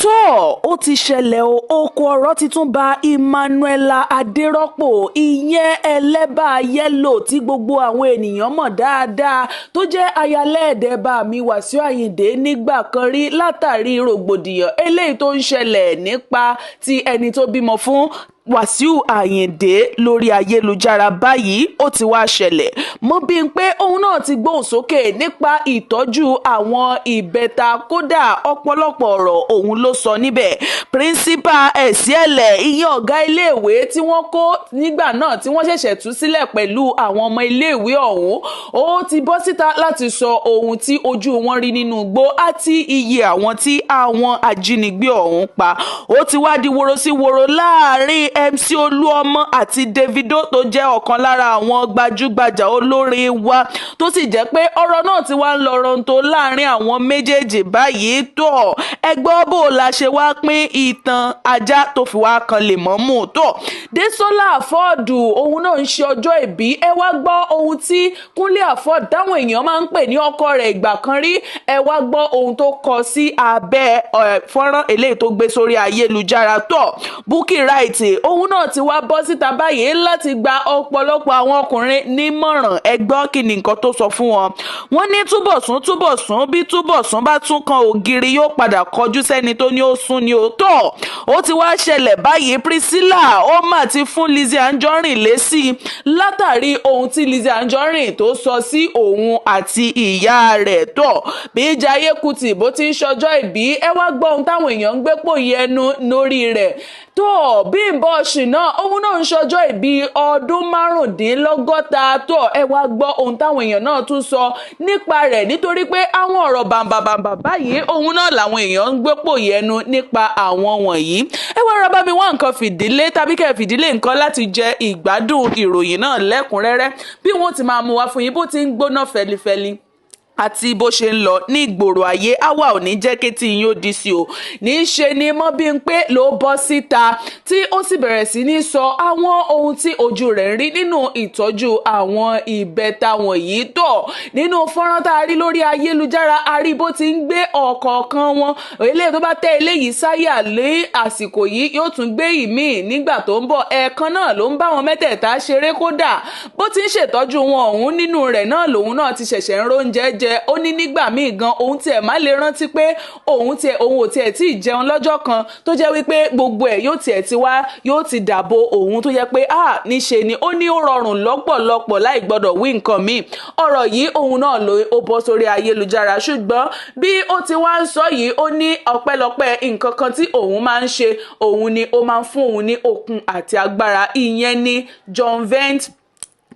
Tó, ó ti ṣẹlẹ̀ o. Oko ọ̀rọ̀ ti tún ba Emmanuella Adérọ́pò, ìyẹn Ẹlẹ́bà Yẹ́lò tí gbogbo àwọn ènìyàn mọ̀ dáadáa, tó jẹ́ ayálẹ̀ẹ́dẹ́ bá mi Wàsíù Àyìndé nígbà kan rí, látàrí rògbòdìyàn eléyìí tó ń ṣẹlẹ̀ nípa ti ẹni tó bímọ fún Wàsíù Àyìndé lórí ayélujára báyìí. Ó ti wá ṣẹlẹ̀ mọ́ bíi pé òun náà ti gbóhùn sókè nípa ìtọ́jú àwọn ìbẹ́ta. Kódà, ọ̀pọ̀lọpọ̀ ọ̀rọ̀ òun ló sọ níbẹ̀. Principal Ẹ̀sìẹ̀lẹ̀, ìyẹn ọ̀gá iléèwé tí wọ́n kó nígbà náà tí wọ́n ṣẹ̀ṣẹ̀ tú sílẹ̀ pẹ̀lú àwọn ọmọ iléèwé ọ̀hún, ó ti bọ́ síta láti sọ ohun tí ojú wọn rí nínú igbó àti iye àwọn tí àwọn ajínigbé ọ̀hún pa. Ó ti wá di woro sí woro láàrin MC Olúọmọ àti Davido, tó jẹ́ ọ̀kan lára àwọn gbajúgbajà olórin wa, tó sì jẹ́ pé ọ̀rọ̀ náà ti wá ń lọ ronto láàrin àwọn méjèèjì báyìí. Tó ẹgbọ́, bó la ṣe wá pín ìtàn ajá tó fi wá kan lè mọ́ mú tó. Desola Afọ́ọ̀dù, òun náà ń ṣe ọjọ́ ìbí. Ẹ wá gbọ́ ohun tí Kúnlé Afọ́ọ̀dù, táwọn èèyàn máa ń pè ní ọkọ rẹ̀ ìgbà kan rí, ẹ wá gbọ́ ohun tó kọ sí abẹ́ fọ́nrán eléyìí tó gbé sórí ayélujára. Tó Bukky Wright, òun náà ti wá bọ́ síta báyìí láti gba ọ̀pọ̀lọpọ̀ àwọn ọkùnrin nímọ̀ràn. Ẹ gbọ́, kí ni nǹkan tó sọ fún wọn? Wọ́n ní túbọ̀sún túbọ̀sún, bí túbọ̀sún bá tún kan ògiri, yóò padà kọjú sẹ́ni tó ní ó sún ni ó tọ̀. Ó ti wá ṣẹlẹ̀ báyìí, Priscilla ó mà ti fún Lizzy Anjorin lésì látàrí ohun tí Lizzy Anjorin tó sọ sí òun àti ìyá rẹ̀. Tọ̀, bí Jaiye Kuti bó ti ń ṣọjọ́ ìbí, ẹ wá gbọ́ ohun táwọn èèyàn ń gbé pò yẹnu lórí rẹ̀. Tó Bímbọ́ Ṣìnà, òun náà ń ṣọjọ́ ìbí ọdún 65. Tó ẹ wá gbọ́ ohun táwọn èèyàn náà tún sọ nípa rẹ̀, nítorí pé àwọn ọ̀rọ̀ bàǹbàbàǹbà báyìí òun náà làwọn èèyàn ń gbé pò yẹnu nípa àwọn wọ̀nyí. Ẹ wá ra bá mi wá nǹkan fìdílé tàbí kẹ́ fìdílé nǹkan láti jẹ ìgbádùn ìròyìn náà lẹ́kùnrẹ́rẹ́ bí wọ́n ti máa mú wá fún yín, bó ti ń gbóná fẹlifẹli àti bó ṣe ń lọ ní ìgboro ayé. Àwa ò ní jẹ́ kétí yín ó di sí o. Ní í ṣe ni mọ́ bí n pé ló bọ́ síta tí ó sì bẹ̀rẹ̀ sí ní sọ àwọn ohun tí ojú rẹ̀ ń rí nínú ìtọ́jú àwọn ìbẹ́ta wọ̀nyí. Tọ̀, nínú fọ́nrán tá a rí lórí ayélujára, a rí bó ti ń gbé ọ̀kọ̀ọ̀kan wọn. Eléyìí tó bá tẹ́ eléyìí sáyà lé àsìkò yìí, yóò tún gbé ìmíì nígbà tó ń bọ̀. Ẹ̀ẹ̀kan náà ló ń bá wọn mẹ́tẹ̀ẹ̀ta ṣeré. Kódà, bó ti ń ṣètọ́jú wọn ọ̀hún, nínú rẹ̀ náà lòun náà ti ṣẹ̀ṣẹ̀ ń róúnjẹ jẹ. Ó ní nígbà míì gan, òun tiẹ̀ má lè rántí pé òun ò tiẹ̀ tí ì jẹun lọ́jọ́ kan, tó jẹ́ wípé gbogbo ẹ̀ yóò tiẹ̀ ti wá, yóò ti dàbò òun, tó jẹ́ pé ah, níṣe ni ó ní ó rọrùn lọ́pọ̀lọpọ̀ láì gbọ́dọ̀ wí nǹkan míì. Ọ̀rọ̀ yìí òun náà ló ó bọ́ sórí ayélujára, ṣùgbọ́n bí ó ti wá ń sọ yìí, ó ní ọpẹ́lọpẹ́ nǹkan kan tí òun máa ń ṣe, òun ni ó máa ń fún òun ní okun àti agbára. Ìyẹn ni John Vent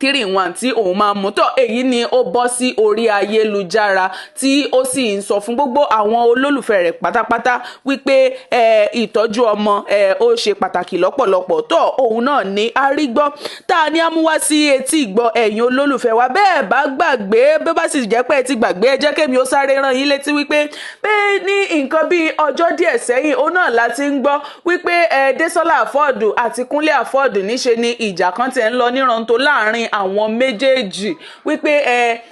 3 in 1 tí òun máa mú. Tọ́, èyí ni ó bọ́ sí orí ayélujára tí ó sì ń sọ fún gbogbo àwọn olólùfẹ́ rẹ̀ pátápátá wípé ìtọ́jú ọmọ ó ṣe pàtàkì lọ́pọ̀lọpọ̀. Tọ́, òun náà ní arígbọ́ tá a ní amúwá sí etí ìgbọ́ ẹ̀yin olólùfẹ́ wa. Bẹ́ẹ̀ bá gbàgbé, bí ó bá sì jẹ́ pé ẹ ti gbàgbé, ẹ jẹ́ kémi ó sáré rán yín létí wípé pé ní nǹkan bíi ọjọ́ díẹ̀ sẹ́yìn, òun náà la ti ń gbọ́ wípé Désọ́lá Àfọ́ọ̀dù àti Kúnlé Àfọ́ọ̀dù, níṣe ni ìjà kan tiẹ̀ ń lọ níranto láàrin àwọn méjèèjì, wípé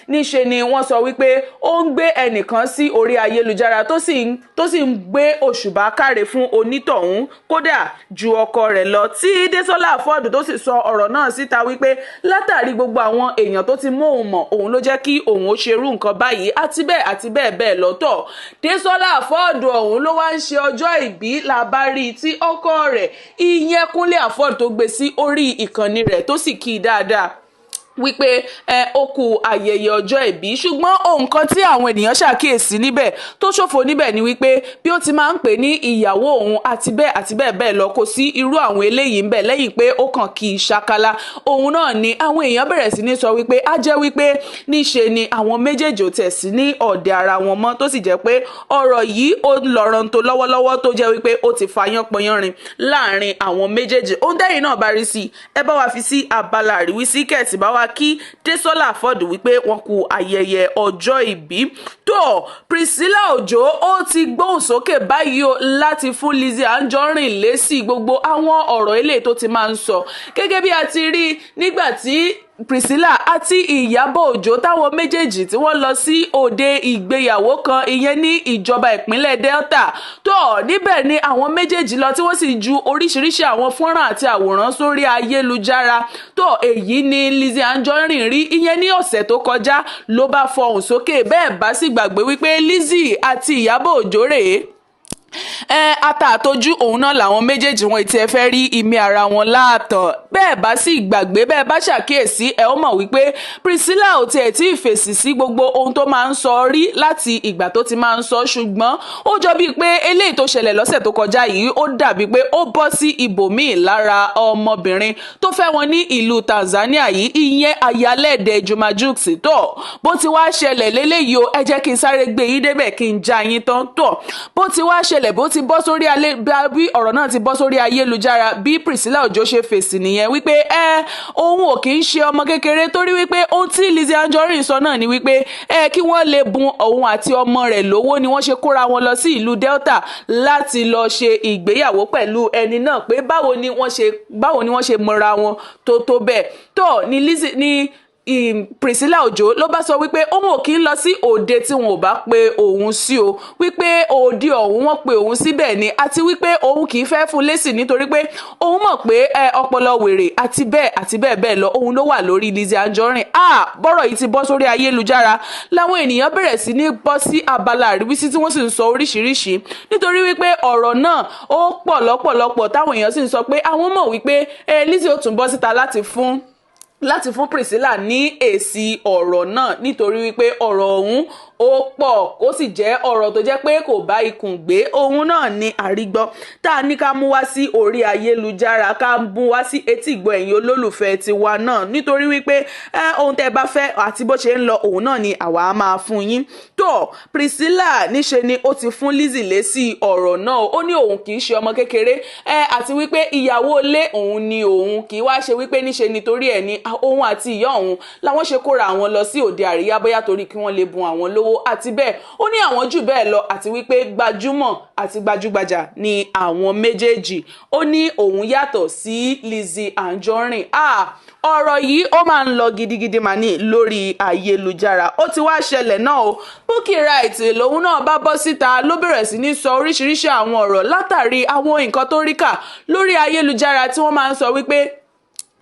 níṣe ni wọ́n sọ wípé ó ń gbé ẹnìkan sí orí ayélujára, tó sì ń gbé òṣùbà káre fún onítọ̀hún, kódà ju ọkọ rẹ̀ lọ, tí Désọ́lá Àfọ́ọ̀dù tó sì sọ ọ̀rọ̀ náà síta wípé látàrí gbogbo àwọn èèyàn tó ti mú òun mọ̀, òun ló jẹ́ kí òun ó ṣerú nǹkan báyìí, àti bẹ́ẹ̀ àti bẹ́ẹ̀ bẹ́ẹ̀ lọ́tọ̀. Désọ́lá Àfọ́ọ̀dù ọ̀hún ló wá ń ṣe ọjọ́ ìbí làbárí tí ọkọ rẹ̀, ìyẹn Kúnlé Àfọ́ọ̀dù, tó gbé sí orí ìkànnì rẹ̀, tó sì kí i dáadáa wípé ó kú ayẹyẹ ọjọ́ ìbí. Ṣùgbọ́n ohun kan tí àwọn ènìyàn ṣàkíyèsí níbẹ̀ tó ṣòfò níbẹ̀ ni wípé bí ó ti máa ń pè ní ìyàwó òun àti bẹ́ẹ̀ àti bẹ́ẹ̀ bẹ́ẹ̀ lọ, kò sí irú àwọn eléyìí ń bẹ̀ lẹ́yìn pé ó kàn kì í ṣakala. Òun náà ni àwọn èèyàn bẹ̀rẹ̀ sí ní sọ wípé á jẹ́ wípé níṣe ni àwọn méjèèjì ò tẹ̀ sí ní ọ̀dẹ̀ ara wọn mọ́, tó sì jẹ́ pé ọ̀rọ̀ yìí ó lọ́rọ̀ tó lọ́wọ́lọ́wọ́, tó jẹ́ wípé ó ti fa yánpọnyánrin láàrin àwọn méjèèjì. Ohun tẹ́yìn náà bá rí sí, ẹ bá wa fi sí abala àríwísí, kẹ̀sì bá wa kí Désọ́lá Àfọ́ọ̀dù wípé wọ́n kú ayẹyẹ ọjọ́ ìbí. Tó Priscilla Òjó, ó ti gbóhùn sókè báyìí o láti fún Lizzy Anjorin lésì gbogbo àwọn ọ̀rọ̀ eléyìí tó ti máa ń sọ, gẹ́gẹ́ bí a ti rí nígbà tí Priscilla àti Ìyábọ̀ Òjó táwọn méjèèjì tí wọ́n lọ sí òde ìgbéyàwó kan, ìyẹn ní ìjọba ìpínlẹ̀ Delta. Tó níbẹ̀ ni àwọn méjèèjì lọ tí wọ́n sì ju oríṣiríṣi àwọn fọ́nrán àti àwòrán sórí ayélujára. Tó èyí ni Lizzy Anjorin rí, ìyẹn ní ọ̀sẹ̀ tó kọjá, ló bá fọhùn sókè. Bẹ́ẹ̀ bá sì gbàgbé wípé Lizzy àti Ìyábọ̀ Òjó rèé, ẹ ata àtọjú òun náà làwọn méjèèjì, wọn ti ẹ fẹ́ rí ìmí ara wọn láàtàn. Bẹ́ẹ̀ bá sì gbàgbé, bẹ́ẹ̀ bá ṣàkíyèsí, ẹ ó mọ̀ wípé Priscilla ò tiẹ̀ tí ì fèsì sí gbogbo ohun tó máa ń sọ rí láti ìgbà tó ti máa ń sọ, ṣùgbọ́n ó jọ bíi pé eléyìí tó ṣẹlẹ̀ lọ́sẹ̀ tó kọjá yìí, ó dàbí pé ó bọ́ sí ibòmíì lára ọmọbìnrin tó fẹ́ wọn ní ìlú Tanzania yìí, ìyẹn ayálẹ̀dẹ̀ Juma Jux. Tó bó ti wá ṣẹlẹ̀ léléyìí o, ẹ jẹ́ kí n sáré gbé yín débẹ̀ kí n já yín tán. Tó bó ti wá ṣẹlẹ̀, bó ti bọ́ sórí alẹ́, bí ọ̀rọ̀ náà ti bọ́ sórí ayélujára, bí Priscilla Òjó ṣe fèsì nìyẹn wípé ẹ òun ò kì í ṣe ọmọ kékeré, torí wípé ohun tí Lizzy Anjorin sọ náà ni wípé ẹ kí wọ́n lè bun òun àti ọmọ rẹ̀ lówó ni wọ́n ṣe kóra wọn lọ sí ìlú Delta láti lọ ṣe ìgbéyàwó pẹ̀lú ẹni náà, pé báwo ni wọ́n ṣe mọra wọn tó tó bẹ́ẹ̀. Tó ní Lizzy ní Priscilla Òjó ló bá sọ wípé òun ò kí ń lọ sí òde tí wọn ò bá pe òun sí o, wípé òde ọ̀hún wọ́n pe òun síbẹ̀ ni, àti wípé òun kì í fẹ́ fún lésì nítorí pé òun mọ̀ pé ọpọlọ wèrè àti bẹ́ẹ̀ àti bẹ́ẹ̀ bẹ́ẹ̀ lọ òun ló wà lórí Lizzy Anjorin. Bọ́rọ̀ yìí ti bọ́ sórí ayélujára láwọn ènìyàn bẹ̀rẹ̀ sí ní bọ́ sí abala àríwísí tí wọ́n sì ń sọ oríṣiríṣi, nítorí wípé ọ̀rọ̀ náà ó pọ̀ lọ́pọ̀lọpọ̀, táwọn èèyàn sì ń sọ pé àwọn mọ̀ wípé Lizzy ó tún bọ́ síta láti fún Priscilla ní èsì ọ̀rọ̀ náà, nítorí wípé ọ̀rọ̀ ọ̀hún ó pọ̀, ó sì jẹ́ ọ̀rọ̀ tó jẹ́ pé kò bá ikùn gbé. Òun náà ni àrígbọ́ tá a ní ká mú wá sí orí ayélujára, ká mú wá sí etí ìgbọ́ ẹ̀yin olólùfẹ́ tiwa náà, nítorí wípé ohun tẹ́ ẹ bá fẹ́ àti bó ṣe ń lọ, òun náà ni àwa á máa fún yín. Tó Priscilla níṣe ni ó ti fún Lizzy lésì ọ̀rọ̀ náà. Ó ní òun kì í ṣe ọmọ kékeré ẹ, àti wípé ìyàwó ilé òun ni òun, kì í wá ṣe wípé níṣe nítorí ẹ̀ ni òun àti ìyá òun làwọn ṣe kóra àwọn lọ sí òde àríyá, bóyá torí kí wọ́n lè bun àwọn lówó àti bẹ́ẹ̀. Ó ní àwọn jù bẹ́ẹ̀ lọ, àti wípé gbajúmọ̀ àti gbajúgbajà ni àwọn méjèèjì. Ó ní òun yàtọ̀ sí Lizzy Anjorin. Ọ̀rọ̀ yìí ó máa ń lọ gidigidi mà ní lórí ayélujára. Ó ti wá ṣẹlẹ̀ náà o. Bukky Wright lòun náà bá bọ́ síta, ló bẹ̀rẹ̀ sí ní sọ oríṣiríṣi àwọn ọ̀rọ̀ látàrí àwọn nǹkan tó rí kà lórí ayélujára tí wọ́n máa ń sọ wípé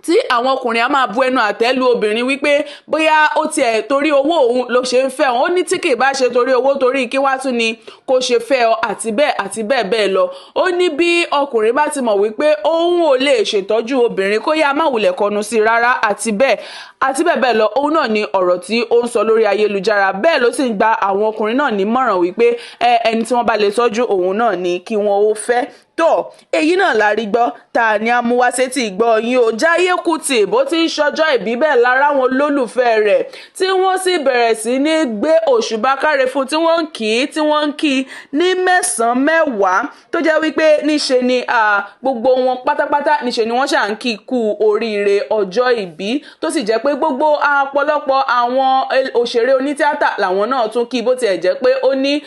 tí àwọn ọkùnrin á máa bu ẹnu àtẹ́ lu obìnrin, wípé bóyá ó tiẹ̀ torí owó òun ló ṣe ń fẹ́ òun. Ó ní tí kì í bá ṣe torí owó, torí kí wá tún ni kó ṣe fẹ́ ọ, àti bẹ́ẹ̀ àti bẹ́ẹ̀ bẹ́ẹ̀ lọ. Ó ní bí ọkùnrin bá ti mọ̀ wípé òun ò lè ṣètọ́jú obìnrin, kó yá má wulẹ̀ kọnu sí i rárá, àti bẹ́ẹ̀ àti bẹ́ẹ̀ bẹ́ẹ̀ lọ. Òun náà ni ọ̀rọ̀ tí ó ń sọ lórí ayélujára. Bẹ́ẹ̀ ló sì ń gba àwọn ọkùnrin náà nímọ̀ràn wípé ẹni tí wọ́n bá lè tọ́jú òun náà ni kí wọ́n ó fẹ́. Tó èyí náà la rí gbọ́ ta ni a mú wá sétí ìgbọ́ yín o. Jaiye Kuti bó ti ń ṣọjọ́ ìbí, bẹ́ẹ̀ lára àwọn olólùfẹ́ rẹ̀ tí wọ́n sì bẹ̀rẹ̀ sí ní gbé òṣùbà káre fún, tí wọ́n ń kì í, tí wọ́n ń kí ní mẹ́sàn-án mẹ́wàá, tó jẹ́ wípé níṣe ni gbogbo wọn pátápátá níṣe ni wọ́n ṣà ń kí kú oríire ọjọ́ ìbí, tó sì jẹ́ pé gbogbo ọ̀pọ̀lọpọ̀ àwọn òṣèré onítíátà làwọn náà tún kí, bó tiẹ̀ jẹ́ pé ó ní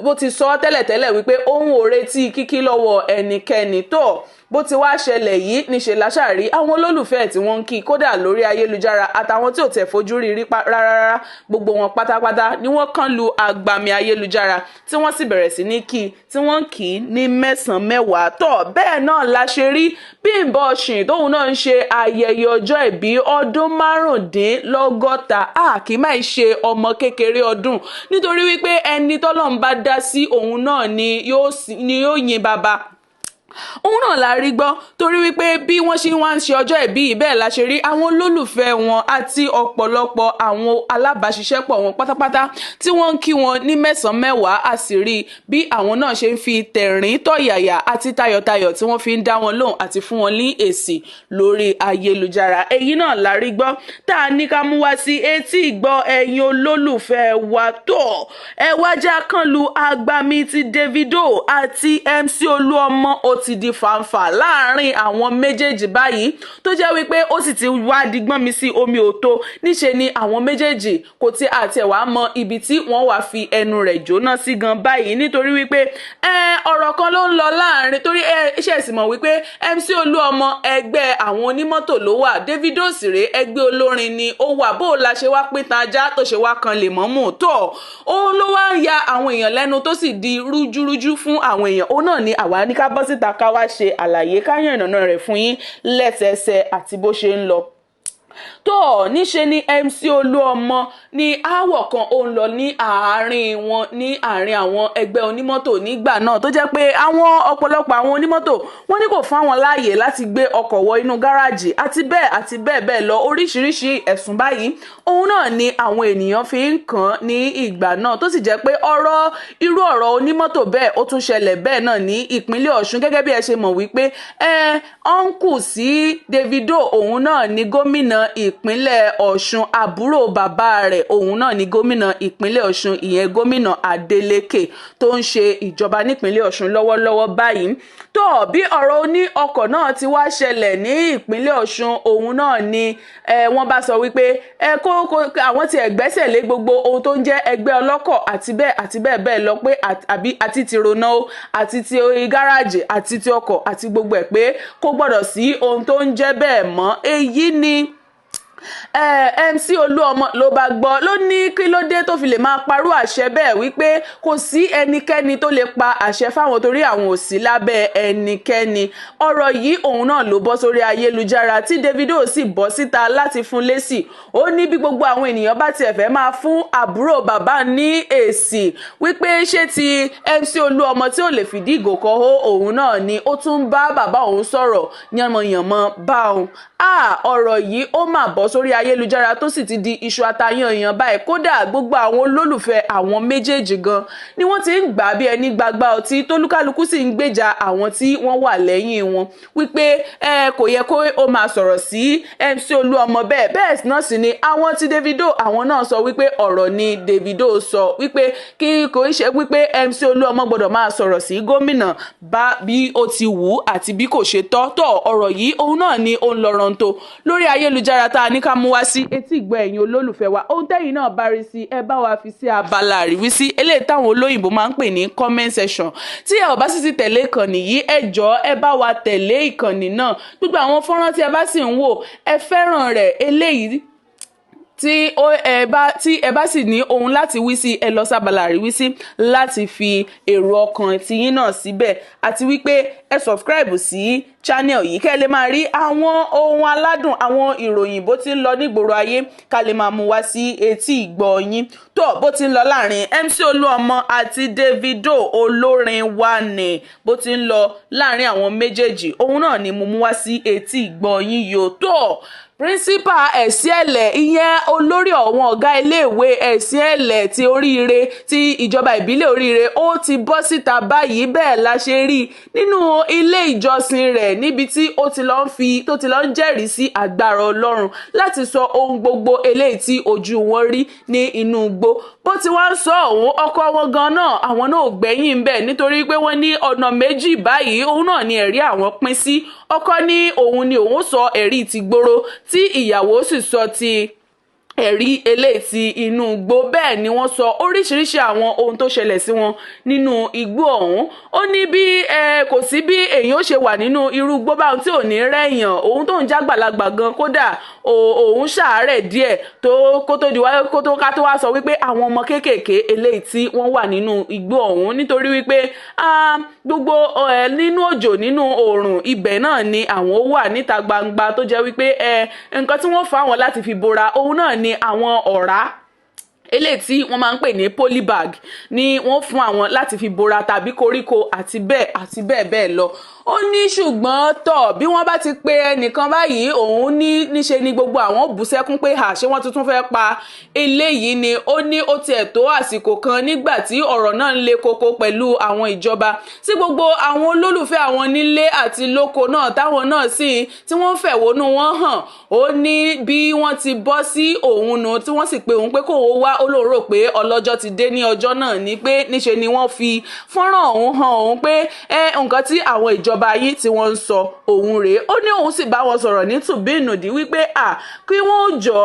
bó ti sọ tẹ́lẹ̀tẹ́lẹ̀ wípé òun ò retí kíkí lọ́wọ́ ẹnikẹ́ni. Tó bó ti wá ṣẹlẹ̀ yìí, níṣe láṣàrí àwọn olólùfẹ́ tí wọ́n ń kí kódà lórí ayélujára, àtàwọn tí ò tẹ̀ fojú rí rí rárá rárá, gbogbo wọn pátápátá ni wọ́n kàn lu agbami ayélujára tí wọ́n sì bẹ̀rẹ̀ sí ní kí, tí wọ́n ń kí ní mẹ́sàn-án mẹ́wàá. Tó bẹ́ẹ̀ náà la ṣe rí Bímbọ́ Oshin tóun náà ń ṣe ayẹyẹ ọjọ́ ìbí ọdún 65. A kì í máa ṣe ọmọ kékeré ọdún, nítorí wípé ẹni tọ́lọ́run bá dá sí òun náà ni yóò yin bàbá òun náà la rí gbọ́, torí wípé bí wọ́n ṣe wá ń ṣe ọjọ́ ìbí yìí, bẹ́ẹ̀ la ṣe rí àwọn olólùfẹ́ wọn àti ọ̀pọ̀lọpọ̀ àwọn alábàáṣiṣẹ́pọ̀ wọn pátápátá tí wọ́n ń kí wọn ní mẹ́sàn-án mẹ́wàá. A sì rí bí àwọn náà ṣe ń fi tẹ̀rín tọ̀yàyà àti tayọ̀tayọ̀ tí wọ́n fi ń dá wọn lóhùn àti fún wọn ní èsì lórí ayélujára. Èyí náà la rí gbọ́ tá a ní ká mú wá sí etí ìgbọ́ ẹ̀yin olólùfẹ́ wa. Tó ẹ wá já kán lu agbami ti Davido àti MC Olúọmọ, ó ti di fàǹfà láàrin àwọn méjèèjì báyìí, tó jẹ́ wípé ó sì ti wá digbọ́n mi sí omi òtó. Níṣe ni àwọn méjèèjì kò tí àti ẹ̀ wá mọ ibi tí wọ́n wá fi ẹnu rẹ̀ jóná sí gan báyìí, nítorí wípé ọ̀rọ̀ kan ló ń lọ láàrin, torí ẹ ṣe sì mọ̀ wípé MC Olúọmọ, ẹgbẹ́ àwọn onímọ́tò ló wà. Davido sì rèé, ẹgbẹ́ olórin ni ó wà. Bó o la ṣe wá pín tan ajá tó ṣe wá kan lè mọ́mù tó, òun ló wá ń ya àwọn èèyàn lẹ́nu, tó sì di rújúrújú fún àwọn èèyàn. Òun náà ni àwa ní ká bọ́ síta, ká wá ṣe àlàyé, ká yànnàná rẹ̀ fún yín lẹ́sẹẹsẹ àti bó ṣe ń lọ. Tó níṣe ni MC Olúọmọ ní aáwọ̀ kan ó ń lọ ní àárín wọn, ní àárín àwọn ẹgbẹ́ onímọ́tò nígbà náà, tó jẹ́ pé àwọn ọ̀pọ̀lọpọ̀ àwọn onímọ́tò, wọ́n ní kò fún àwọn láàyè láti gbé ọkọ̀ wọ inú gáràjì, àti bẹ́ẹ̀ àti bẹ́ẹ̀ bẹ́ẹ̀ lọ. Oríṣiríṣi ẹ̀sùn báyìí òun náà ni àwọn ènìyàn fi ń kàn ní ìgbà náà, tó sì jẹ́ pé ọ̀rọ̀ irú ọ̀rọ̀ onímọ́tò bẹ́ẹ̀, ó tún ṣẹlẹ̀ bẹ́ẹ̀ náà ní ìpínlẹ̀ Ọ̀ṣun. Gẹ́gẹ́ bí ẹ ṣe mọ̀ wípé uncle sí Davido, òun náà ni gómìnà ìpínlẹ̀ Ọ̀ṣun. Àbúrò bàbá rẹ̀, òun náà ni gómìnà ìpínlẹ̀ Ọ̀ṣun, ìyẹn Gómìnà Adeleke tó ń ṣe ìjọba nípínlẹ̀ Ọ̀ṣun lọ́wọ́lọ́wọ́ báyìí. Tó bí ọ̀rọ̀ oní ọkọ̀ náà ti wá ṣẹlẹ̀ ní ìpínlẹ̀ Ọ̀ṣun, òun náà ni wọ́n bá sọ wípé ẹ kó àwọn ti ẹ̀gbẹ́sẹ̀ lé gbogbo ohun tó ń jẹ́ ẹgbẹ́ ọlọ́kọ̀, àti bẹ́ẹ̀ àti bẹ́ẹ̀ bẹ́ẹ̀ lọ, pé àbí àti ti rona o, àti ti gáràjì, àti ti ọkọ̀, àti gbogbo ẹ̀, pé kó gbọ́dọ̀ sí ohun tó ń jẹ́ bẹ́ẹ̀ mọ́. Èyí ni MC Olúọmọ ló bá gbọ́, ló ní kí ló dé tó fi lè máa parú àṣẹ bẹ́ẹ̀, wípé kò sí ẹnikẹ́ni tó lè pa àṣẹ fáwọn, torí àwọn ò sí lábẹ́ ẹnikẹ́ni. Ọ̀rọ̀ yìí òun náà ló bọ́ sórí ayélujára, tí Davido sì bọ́ síta láti fún lésì. Ó ní bí gbogbo àwọn ènìyàn bá tiẹ̀ fẹ́ máa fún àbúrò bàbá ní èsì wípé ṣé ti MC Olúọmọ tí ò lè fìdí ìgò kọ́ ó, òun náà ni ó tún bá bàbá òun sọ̀rọ̀ yànmọ̀yànmọ̀ bá òun. Ọ̀rọ̀ yìí ó mà bọ́ sórí ayélujára, tó sì ti di iṣu atayanyan báyìí. Kódà gbogbo àwọn olólùfẹ́ àwọn méjèèjì gan ni wọ́n ti ń gbà bí ẹni gbagba ọtí, tólúkálukú sì ń gbèjà àwọn tí wọ́n wà lẹ́yìn wọn wípé ẹ kò yẹ kó ó máa sọ̀rọ̀ sí MC Olúọmọ bẹ́ẹ̀. Bẹ́ẹ̀ náà sì ni àwọn tí Davido, àwọn náà sọ wípé ọ̀rọ̀ ni Davido sọ, wípé kí kò ń ṣe wípé MC Olúọmọ gbọ́dọ̀ máa sọ̀rọ̀ sí gómìnà bá bí ó ti wù ú àti bí kò ṣe tọ́. Tọ́ ọ̀rọ̀ yìí òun náà ni ó ń lọ rántó lórí ayélujára, tá a ní ká mú wá sí etí ìgbọ́ ẹ̀yin olólùfẹ́ wa. Ohun tẹ́yin náà bá rí sí, ẹ bá wa fi sí abala àríwísí eléyìí táwọn olóyìnbó máa ń pè ní comment section. Tí ẹ ò bá sì ti tẹ̀lé ìkànnì yìí, ẹ jọ̀ọ́, ẹ bá wa tẹ̀lé ìkànnì náà. Gbogbo àwọn fọ́nrán tí ẹ bá sì ń wò, ẹ fẹ́ràn rẹ̀. Eléyìí tí ẹ bá sì ní ohun láti wí sí, ẹ lọ sábàlá àríwísí láti fi èrò ọkàn tiyín náà síbẹ̀, àti wípé ẹ subscribe sí channel yìí, kẹ́ ẹ lè máa rí àwọn ohun aládùn, àwọn ìròyìn bó ti ń lọ nígboro ayé, ká lè máa mú wá sí etí ìgbọ́ yín. Tó bó ti ń lọ láàrin MC Olúọmọ àti Davido olórin wa ní, bó ti ń lọ láàrin àwọn méjèèjì, òun náà ni mo mú wá sí etí ìgbọ́ yín yòó. Tó principal Ẹ̀sìẹ̀lẹ̀, ìyẹn olórí àwọn ọ̀gá iléèwé Ẹ̀sìẹ̀lẹ̀ ti Oríire, ti ìjọba ìbílẹ̀ Oríire, ó ti bọ́ síta báyìí. Bẹ́ẹ̀ la ṣe rí i nínú ilé ìjọsìn rẹ̀, níbi tí ó ti lọ ń fi tó ti lọ ń jẹ́rìí sí agbára Ọlọ́run láti sọ ohun gbogbo eléyìí tí ojú wọn rí ní inú igbó. Bó ti wá ń sọ òun, ọkọ wọn gan náà, àwọn náà ò gbẹ́yìn bẹ́ẹ̀, nítorí pé wọ́n ní ọ̀nà méjì báyìí òun náà ni ẹ̀rí àwọn pín sí. Ọkọ ní òun ni òun sọ ẹ̀rí ti gbòòrò, tí ìyàwó sì sọ ti ẹ̀rí eléyìí ti inú igbó. Bẹ́ẹ̀ ni wọ́n sọ oríṣiríṣi àwọn ohun tó ṣẹlẹ̀ sí wọn nínú igbó ọ̀hún. Ó ní bí kò sí bí èèyàn ó ṣe wà nínú irú igbó báwọn tí ò ní rẹ̀yàn. Òun tó ń jágbàlagbà gan, kódà òun ṣàárẹ̀ díẹ̀ tó kó tó di wá kó tó ká tó wá sọ wípé àwọn ọmọ kéékèèké eléyìí tí wọ́n wà nínú igbó ọ̀hún, nítorí wípé gbogbo nínú òjò, nínú oòrùn, ibẹ̀ náà ni àwọn ó wà níta gbangba, tó jẹ́ wípé nǹkan tí wọ́n fà wọ́n láti fi bora, òun náà ni àwọn ọ̀rá eléyìí tí wọ́n máa ń pè ní polybag ni wọ́n fún àwọn láti fi bora, tàbí koríko, àti bẹ́ẹ̀ àti bẹ́ẹ̀ bẹ́ẹ̀ lọ. Ó ní ṣùgbọ́n tọ̀, bí wọ́n bá ti pe ẹnìkan báyìí, òun ní níṣe ni gbogbo àwọn bú sẹ́kún pé à, ṣé wọ́n tuntun fẹ́ pa eléyìí ni? Ó ní ó tiẹ̀ tó àsìkò kan nígbà tí ọ̀rọ̀ náà ń le koko pẹ̀lú àwọn ìjọba, tí gbogbo àwọn olólùfẹ́ àwọn nílé àti lóko náà, táwọn náà sì tí wọ́n fẹ̀hónú wọn hàn. Ó ní bí wọ́n ti bọ́ sí òun nù, tí wọ́n sì pe òun pé kóun wá. Ó lóun rò pé ọlọ́jọ́ ti dé ní ọjọ́ náà ni, pé níṣe ni wọ́n fi fọ́nrán ọ̀hún hàn òun pé ẹ nǹkan tí àwọn ìjọba yìí tí wọ́n ń sọ òun rèé. Ó ní òun sì bá wọn sọ̀rọ̀ ní tùbíìnùdí wípé à kí wọ́n jọ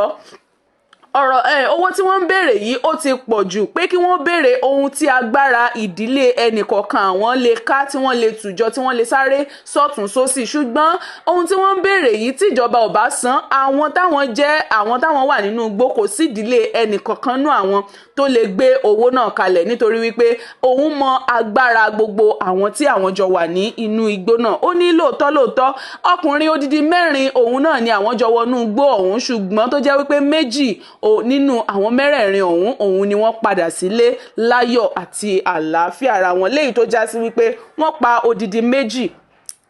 ọ̀rọ̀ ẹ̀, owó tí wọ́n ń béèrè yìí ó ti pọ̀ jù, pé kí wọ́n béèrè ohun tí agbára ìdílé ẹnìkọ̀ọ̀kan àwọn lè ká, tí wọ́n lè tùjọ, tí wọ́n lè sáré sọ́tún sósì. Ṣùgbọ́n ohun tí wọ́n ń béèrè yìí, tí ìjọba ò bá san, àwọn táwọn jẹ́ àwọn táwọn wà nínú igbó, kò sí ìdílé ẹnìkọ̀ọ̀kan nú àwọn tó lè gbé owó náà kalẹ̀, nítorí wípé òun mọ agbára gbogbo àwọn tí àwọn jọ wà ní inú igbó náà. Ó ní lóòótọ́ lóòótọ́, ọkùnrin odidi 4 òun náà ni àwọn jọ wọnú igbó ọ̀hún, ṣùgbọ́n tó jẹ́ wípé 2 nínú àwọn mẹ́rẹ̀ẹ̀rin ọ̀hún òun ni wọ́n padà sílé láyọ̀ àti àlàáfíà ara wọn, léyìí tó já sí wípé wọ́n pa odidi 2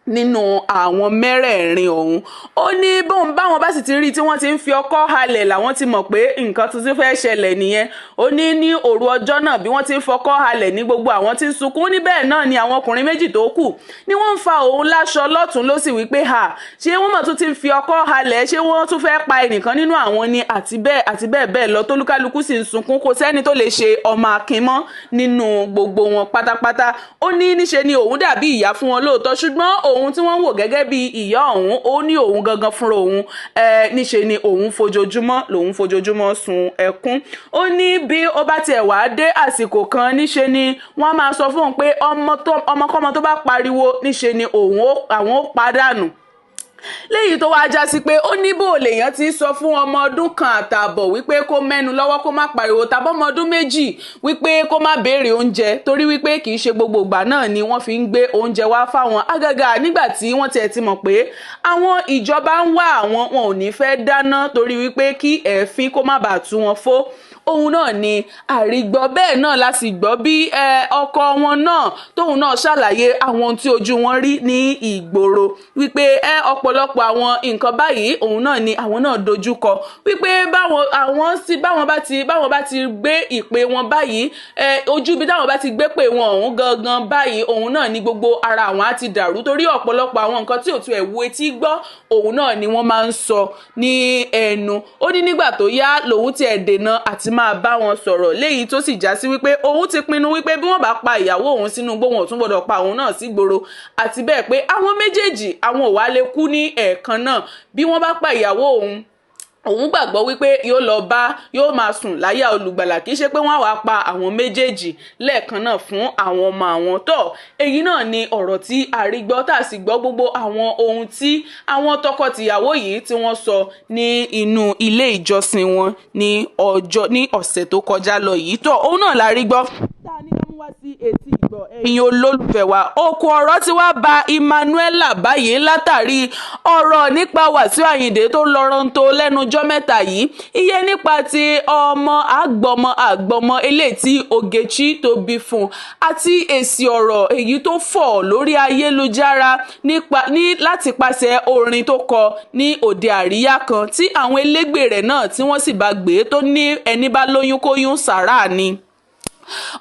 nínú àwọn mẹ́rẹ̀ẹ̀rin ọ̀hún. Ó ní bóun báwọn bá sì ti rí tí wọ́n ti ń fi ọkọ́ halẹ̀, làwọn ti mọ̀ pé nǹkan tuntun fẹ́ ṣẹlẹ̀ nìyẹn. Ó ní ní òru ọjọ́ náà, bí wọ́n ti ń fọkọ́ halẹ̀ ní gbogbo àwọn tí ń sunkún ní, bẹ́ẹ̀ náà ni àwọn ọkùnrin 2 tó kù ni wọ́n ń fa òun láṣọ lọ́tún lósì wípé ha, ṣé wọ́n mọ̀ tún ti ń fi ọkọ́ halẹ̀? Ṣé wọ́n tún fẹ́ pa ẹnìkan nínú àwọn ni? Àti bẹ́ẹ̀ àti bẹ́ẹ̀ bẹ́ẹ̀ lọ, tólúkálukú sì ń sunkún. Kò sẹ́ni tó lè ṣe ọmọ akin mọ́ nínú gbogbo wọn pátápátá. Ó ní níṣe ni òun dàbí ìyá fún wọn lóòótọ́, ṣùgbọ́n òun tí wọ́n ń wò gẹ́gẹ́ bí ìyá ọ̀hún, ó ní òun gangan fúnra òun níṣe ni òun fojoojúmọ́ lòun fojoojúmọ́ sun ẹkún. Ó ní bí ó bá tiẹ̀ wá dé àsìkò kan, níṣe ni wọ́n máa sọ fún òun pé ọmọkọ́mọ tó bá pariwo, níṣe ni àwọn ó pàdánù, léyìí tó wáá já sí pé ó ní bó lèèyàn ti sọ fún ọmọ ọdún kan àtààbọ̀ wípé kó mẹ́nu lọ́wọ́, kó má pariwo, tàbí ọmọ ọdún 2 wípé kó má béèrè oúnjẹ, torí wípé kì í ṣe gbogbo ìgbà náà ni wọ́n fi ń gbé oúnjẹ wá fáwọn, àgàgà nígbà tí wọ́n tiẹ̀ ti mọ̀ pé àwọn ìjọba ń wá àwọn, wọn ò ní fẹ́ dáná torí wípé kí ẹ̀fín kó má bàa tú wọn fó. Òun náà ni àrígbọ́ bẹ́ẹ̀ náà la sì gbọ́ bí ọkọ wọn náà tóun náà ṣàlàyé àwọn ohun tí ojú wọn rí ní ìgboro, wípé ọ̀pọ̀lọpọ̀ àwọn nǹkan báyìí òun náà ni àwọn náà dojúkọ, wípé báwọn àwọn sì báwọn bá ti gbé ìpè wọn báyìí, ojú bí táwọn bá ti gbé pè wọn ọ̀hún gangan báyìí, òun náà ni gbogbo ara àwọn á ti dàrú, torí ọ̀pọ̀lọpọ̀ àwọn nǹkan tí ò tún ẹ̀ wo etí gbọ́ òun náà ni wọ́n máa ń sọ ní ẹnu. Ó ní nígbà tó yá lòun tiẹ̀ dènà àti máa bá wọn sọ̀rọ̀, léyìí tó sì já sí wípé òun ti pinnu wípé bí wọ́n bá pa ìyàwó òun sínú igbó, wọn ò tún gbọ́dọ̀ pa òun náà sígboro, àti bẹ́ẹ̀ pé àwọn méjèèjì àwọn ò wá lè kú ní ẹ̀ẹ̀kan náà. Bí wọ́n bá pa ìyàwó òun, òun gbàgbọ́ wípé yóò lọ bá yóò máa sùn láyà olùgbàlà, kì í ṣe pé wọ́n á wá pa àwọn méjèèjì lẹ́ẹ̀kan náà fún àwọn ọmọ àwọn tó. Èyí náà ni ọ̀rọ̀ tí a rí gbọ́, tá a sì gbọ́ gbogbo àwọn ohun tí àwọn tọkọ-tìyàwó yìí tí wọ́n sọ ní inú ilé ìjọsìn wọn ní ọjọ́ ní ọ̀sẹ̀ tó kọjá lọ yìí tó. Òun náà la rí gbọ́ tá a ní ká mú wá sí etí ìgbọ́ ẹ̀yin olólùfẹ́ wa. Okùn ọ̀rọ̀ tí wàá ba Emmanuela báyìí látàrí ọ̀rọ̀ nípa Wàsíù Àyìndé tó lọ́rọ́ntó lẹ́nu ọjọ́ mẹ́ta yìí, iye nípa ti ọmọ àgbọ̀mọ àgbọ̀mọ eléyìí tí Ogechi tó bí fún un, àti èsì ọ̀rọ̀ èyí tó fọ̀ lórí ayélujára nípa ní láti pàṣẹ orin tó kọ ní òde àríyá kan tí àwọn elégbè rẹ̀ náà tí wọ́n sì bá gbé, tó ní ẹni bá lóyún kóyún sàrà ni.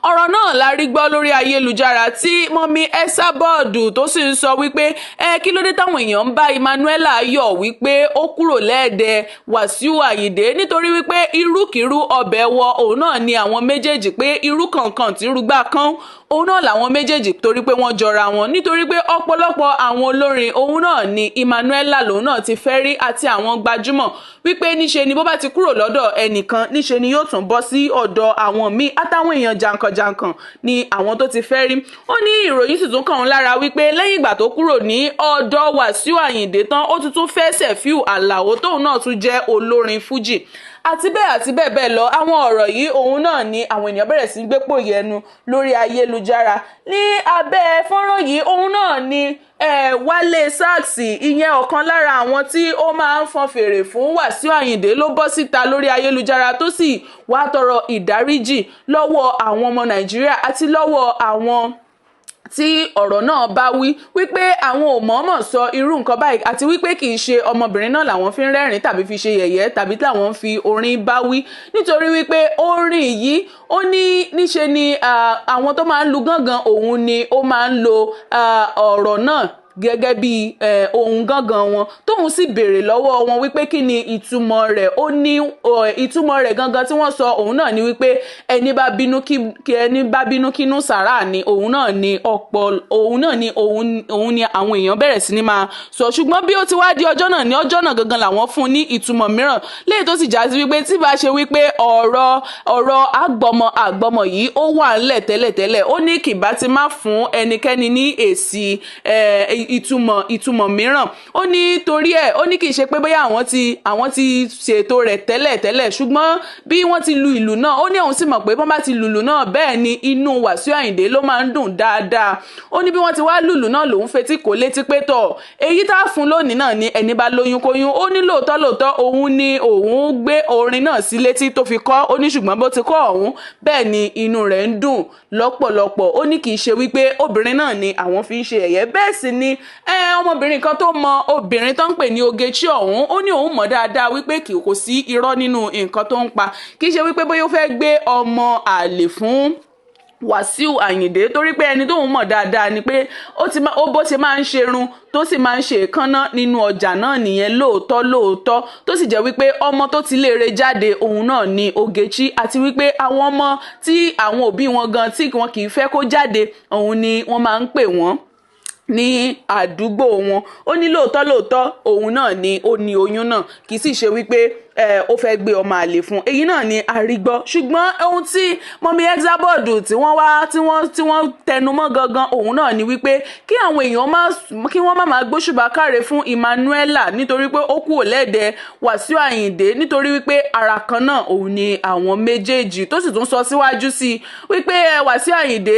Ọ̀rọ̀ náà la rí gbọ́ lórí ayélujára tí mummy Esabod tó sì ń sọ wípé ẹ kí ló dé táwọn èèyàn ń bá Emmanuela yọ̀ wípé ó kúrò lẹ́ẹ̀dẹ̀ Wàsíù Àyìndé, nítorí wípé irúkìrú ọbẹ̀ wọ òun náà ni àwọn méjèèjì, pé irú kankan tí rúgbà kan òun náà làwọn méjèèjì, torí pé wọ́n jọra wọn, nítorí pé ọ̀pọ̀lọpọ̀ àwọn olórin òun náà ni Emmanuela lòun náà ti fẹ́ rí àti àwọn gbajúmọ̀, wípé níṣe ni bó bá ti kúrò lọ́dọ̀ ẹnìkan, níṣe ni yóò tún bọ́ sí ọ̀dọ̀ àwọn míì, àtàwọn èèyàn jàǹkànjàǹkàn ni àwọn tó ti fẹ́ rí. Ó ní ìròyìn sì tún kàn án lára wípé lẹ́yìn ìgbà tó kúrò ní ọ̀dọ̀ Wàsíù Àyìndé tán, ó tún tún fẹ́ Sefiu Àlàó tóun náà tún jẹ́ olórin fújì, àti bẹ́ẹ̀ àti bẹ́ẹ̀ bẹ́ẹ̀ lọ. Àwọn ọ̀rọ̀ yìí òun náà ni àwọn ènìyàn bẹ̀rẹ̀ sí gbé pòyì ẹnu lórí ayélujára. Ní abẹ́ fọ́nrán yìí òun náà ni Wálé Sax, ìyẹn ọ̀kan lára àwọn tí ó máa ń fọn fèrè fún Wàsíù Àyìndé, ló bọ́ síta lórí ayélujára tó sì wá tọrọ ìdáríjì lọ́wọ́ àwọn ọmọ Nàìjíríà àti lọ́wọ́ àwọn tí ọ̀rọ̀ náà bá wí, wípé àwọn ò mọ̀ọ́mọ̀ sọ irú nǹkan báyìí, àti wípé kì í ṣe ọmọbìnrin náà làwọn fi ń rẹ́rìn tàbí fi ṣe yẹ̀yẹ́ tàbí táwọn fi orin bá wí, nítorí wípé orin yìí, ó ní níṣe ni àwọn tó máa ń lu gángan òun ni ó máa ń lo ọ̀rọ̀ náà. Gẹ́gẹ́ bí ohun gángan wọn, tóun sì béèrè lọ́wọ́ wọn wípé kí ni ìtumọ̀ rẹ̀. Ó ní ìtumọ̀ rẹ̀ gangan tí wọ́n sọ, òun náà ni wípé ẹni bá bínú kí ẹni bá bínú kínú sàrà ni. Òun náà ni ọ̀pọ̀, òun náà ni òun ni àwọn èèyàn bẹ̀rẹ̀ sí ni máa sọ. Ṣùgbọ́n bí ó ti wá di ọjọ́ náà, ní ọjọ́ náà gangan làwọn fún ní ìtumọ̀ mìíràn, léyìí tó sì já sí wípé tí bá ṣe wípé ọ̀rọ̀ àgbọ̀mọ àgbọ̀mọ yìí ó wà ńlẹ̀ tẹ́lẹ̀tẹ́lẹ̀, ó ní kì bá ti má fún ẹnikẹ́ni ní èsì ìtumọ̀ mìíràn. Ó ní torí ẹ̀, ó ní kì í ṣe pé bóyá àwọn ti ṣètò rẹ̀ tẹ́lẹ̀tẹ́lẹ̀, ṣùgbọ́n bí wọ́n ti lu ìlù náà, ó ní òun sì mọ̀ pé bọ́n bá ti lùlù náà, bẹ́ẹ̀ ni inú Wàsíù Àyìndé ló máa ń dùn dáadáa. Ó ní bí wọ́n ti wá lùlù náà, lòun fetí kò létí pé tọ̀, èyí tá a fún lónìí náà ni ẹni bá lóyún kóyún. Ó ní lóòótọ́ lóòótọ́, òun ni òun gbé orin náà sí létí tó fi kọ́. Ó ní ṣùgbọ́n bó ti kọ́ ọ̀hún, bẹ́ẹ̀ ni inú rẹ̀ ń dùn lọ́pọ̀lọpọ̀. Ó ní kì í ṣe wípé obìnrin náà ni àwọn fi ń ṣe ẹ̀yẹ. Bẹ́ẹ̀ sì ni ọmọbìnrin kan tó mọ obìnrin tó ń pè ní Ogechi ọ̀hún, ó ní òun mọ̀ dáadáa wípé kì kò sí irọ́ nínú nǹkan tó ń pa. Kì í ṣe wípé bóyá ó fẹ́ gbé ọmọ àlè fún Wàsíù Àyìndé, torí pé ẹni tóun mọ̀ dáadáa ni pé ó ti ó bó ṣe máa ń ṣerun tó sì máa ń ṣe èékánná nínú ọjà náà nìyẹn lóòótọ́ lóòótọ́, tó sì jẹ́ wípé ọmọ tó ti léèrè jáde, òun náà ni Ogechi, àti wípé àwọn ọmọ tí àwọn òbí wọn gan tí wọn kì í fẹ́ kó jáde, òun ni wọ́n máa ń pè wọ́n ní àdúgbò wọn. Ó ní lóòótọ́ lóòótọ́, òun náà ni ó ní oyún náà, kì í sì ṣe wípé ó fẹ́ gbé ọmọ àlè fún. Èyí náà ni àrígbọ́. Ṣùgbọ́n ohun tí mummy Esabod tí wọ́n wá tí wọ́n tẹnumọ́ gangan, òun náà ni wípé kí àwọn èèyàn má kí wọ́n má máa gbóṣùbà káre fún Emmanuela nítorí pé ó kúrò lẹ́ẹ̀dẹ̀ Wàsíù Àyìndé, nítorí wípé ara kan náà òun ni àwọn méjèèjì. Tó sì tún sọ síwájú sí i wípé Wàsíù Àyìndé,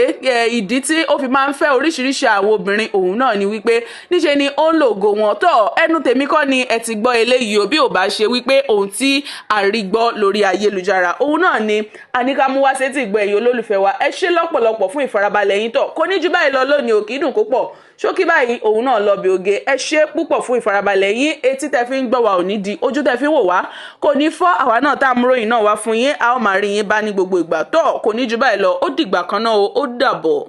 ìdí tí ó fi máa ń fẹ́ oríṣiríṣi àwọn obìnrin, òun náà ni wípé níṣe ni ó ń lògo wọn. Tó ẹnu tèmi kọ́ ni ẹ ti gbọ́ eléyìí o. Bí ò bá ṣe wípé ohun tí a rí gbọ́ lórí ayélujára, òun náà ni àníkàmú wá sétí ìgbọ́ ẹ̀yin olólùfẹ́ wa. Ẹ ṣé lọ́pọ̀lọpọ̀ fún ìfarabalẹ̀ yín. Tọ̀ kò ní ju báyìí lọ lónìí ò, kì í dùn kó pọ̀, ṣókí báyìí òun náà lọ bí oge. Ẹ ṣé púpọ̀ fún ìfarabalẹ̀ yín. Etí tẹ fi ń gbọ́ wa ò ní di, ojú tẹ fi ń wò wá kò ní fọ́. Àwa náà tá a mú ròyìn náà wá fún yín, a ó máa rí yín bá ní gbogbo ìgbà. Tó kò ní ju báyìí lọ, ó dìgbà kan náà, ó dàbọ̀.